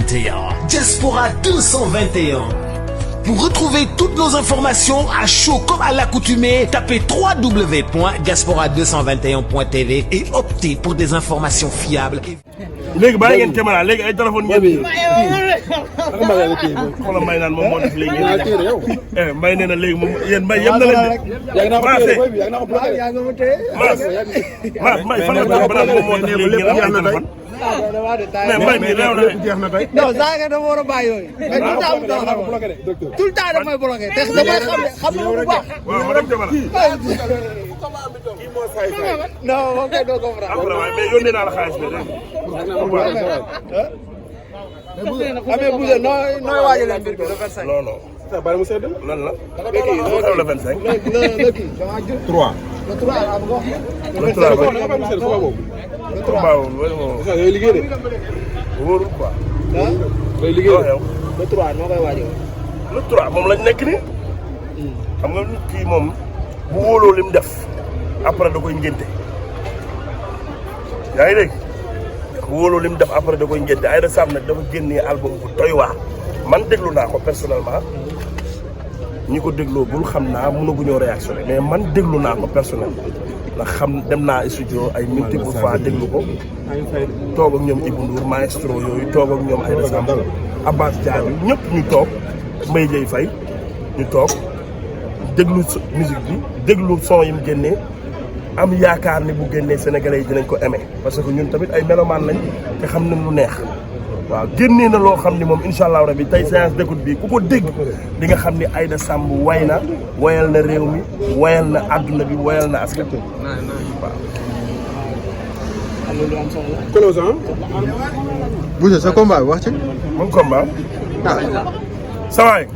Diaspora 221. Pour retrouver toutes nos informations à chaud comme à l'accoutumée, tapez www.diaspora221.tv et optez pour des informations fiables. léegi bàyyi ngeen caméra léegi ay téléphone ngeen. xoolal Mbaye naan moom moo def léegi. Mbaye nee na léegi moom yéen Mbaye yem na leen de. Mass Mbaye fan la tax ba naan moom moo tax léegi ngeen am ay téléphone. mais Mbaye mi réew na de. non saa nga dama war a bàyyi yooyu. mais tout le temps damay bloqué te damay xam ne bu baax. waaw ma dem caméra. non moom kay doo comprendre. après waaye mais yónnee naa la xaalis bi dégg amee Bousse nooy waajalee mbir bi le 25. non non. lan la. le 25. le kii damaa jël. 3. le 3 laa bëgg a wax. le 3 ba. le 3 ba yooyu liggéey de. wóorul quoi. ah. day liggéey de. le 3 noo koy waajal. le 3 moom lañ nekk nii. xam nga nit kii moom bu wóoloo lim def après da koy ngénte yaa ngi dégg bu wóoloo lim def après da koy ngénte Aïda Samb nag dafa génnee album bu doy waar man déglu naa ko personnellement ñi ko dégloo bul xam naa mënaguñoo réactionné mais man déglu naa ko personnellement ndax xam dem naa studio ay multiples fois déglu ko toog ak ñoom Ibou Ndour maestro yooyu toog ak ñoom Aïda Samb Abbas Diaby ñëpp ñu toog Mbaye Dieye Faye ñu toog déglu musique bi déglu son yi mu génnee am yaakaar ni bu génnee sénégalais yi dinañ ko aimé parce que ñun tamit ay mélomaan lañ te xam nañ lu neex waaw génnee na loo xam ni moom incha allah rabi tey séance d'écoute bi ku ko dégg di nga xam ni Aïda Samb way na wayal na réew mi wayal na àdduna bi wayal na askan waaw. Close Bousse sa combat bi wax ci. mon combat. sa waay.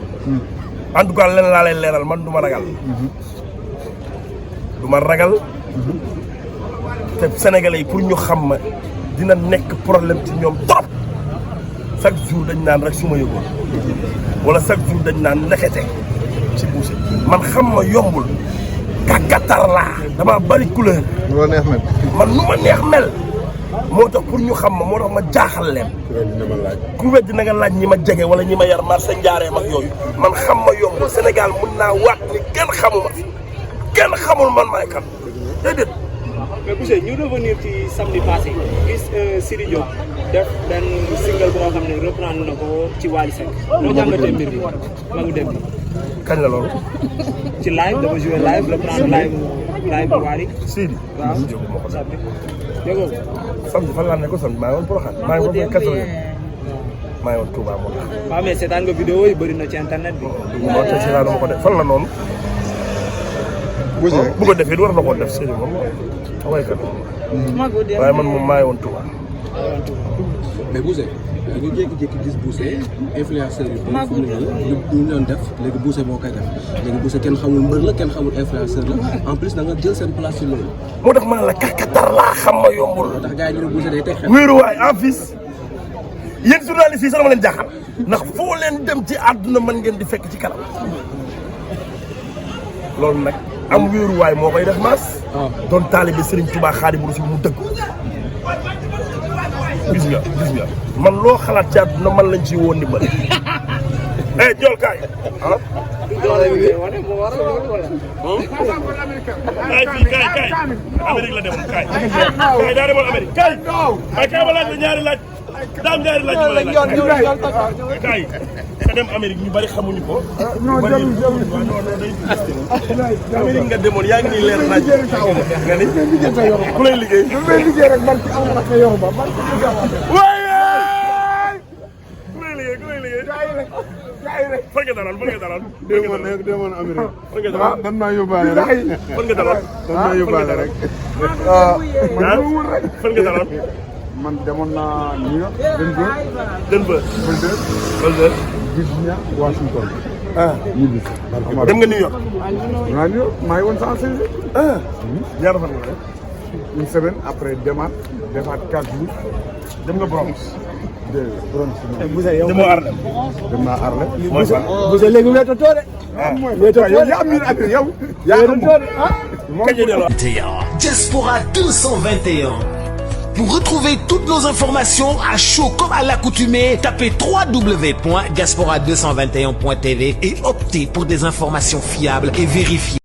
en tout cas leen laa lay leeral man du ma ragal. du ma ragal. te sénégalais yi pour ñu xam ma dina nekk problème ci ñoom trop. chaque jour dañ naan rek su ma yëgoon wala chaque jour dañ naan ndekete ci Bousse man xam ma yombul. kàkkatar laa dama bari couleur. lu la neex mel. man nu ma neex mel. moo tax pour ñu xam ma moo tax ma jaaxal leen. ku wedd na nga laaj ñi ma jege wala ñi ma yar marché njaareem ak yooyu man xam ma yombul Sénégal mun naa waat ni kenn xamuma fi kenn xamul man maay kan déedéet. mais Bousse ñu revenir ci samedi passé gis Sidi Diop def benn single boo xam ne reprendre na ko ci Wally Seck. noo jàngatee mbir bi ma ngi dégg. kañ la loolu. ci live dafa joué live reprendre live bu Wally. Sidi. waaw jógu ma ko de. jógoo ko. samedi fan laa nekk samedi maa ngi woon Porokhane maa ngi woon 4 heures maa ngi woon Touba moo tax. waaw mais seetaan nga vidéo yi bëri na ci internet bi. moo tax seetaan ma ko def fan la noonu. Bousse bu ko defee war na koo def Sidi moom waykat waaye man moom maa ngi woon Touba. mais Bousse ñu jékki-jékki gis Bousse influenceur yi ba fu mu ne nii ñu doon def léegi Bousse moo koy def léegi Bousse kenn xamul mbër la kenn xamul influenceur la en plus da nga jël seen place ci loolu. moo tax ma ne la kàkkatar laa xam ma yombul. moo tax gars yi ñu ne Bousse day teg xel. wéeruwaay en fils yéen journalistes yi sax dama leen jaaxal ndax foo leen dem ci àdduna mën ngeen di fekk ci kanam loolu nag am wéeruwaay moo koy def maas. doon taalibe Serigne Touba Xaadimu Rasuul mu dëgg. gis nga man loo xalaat ci àdduna man lañ ciy woon ndimbal. Ndiol kaay. ah. kaay fii kaay Amérique la demoon kaay. kaay daa demoon Amérique kaay. kaay ma laaj la ñaari laaj. daam ñaari laaj ma lay laaj kaay. nga dem Amérique ñu bari xamuñu ko. non Amérique nga demoon yaa ngi nii leer naaj. nga ni ku lay liggéey. ku lay liggéey rek man ci am na ko yow ba man. waaye. ku lay liggéey. fan nga dalal. demoon Amérique. fan nga dalal dan maa yóbbaale rek. fan nga dalal. dan maa yóbbaale rek. fan nga dalal. man demoon naa New York Denver. Virginia Washington. ñibbi si. dem nga New York. maa ngi maa ngi woon sans service. ñaata fan nga def. une semaine après defaat 4 jours. dem nga Bronx. Bronx. demoo Harlem. dem naa Harlem. Bousse léegi weetatoo de. yow yaa miin ak yow. yaa weetatoo de ah. Diaspora 221. Pour retrouver toutes nos informations à chaud comme à l'accoutumée, tapez www.diaspora221.tv et optez pour des informations fiables et vérifiées.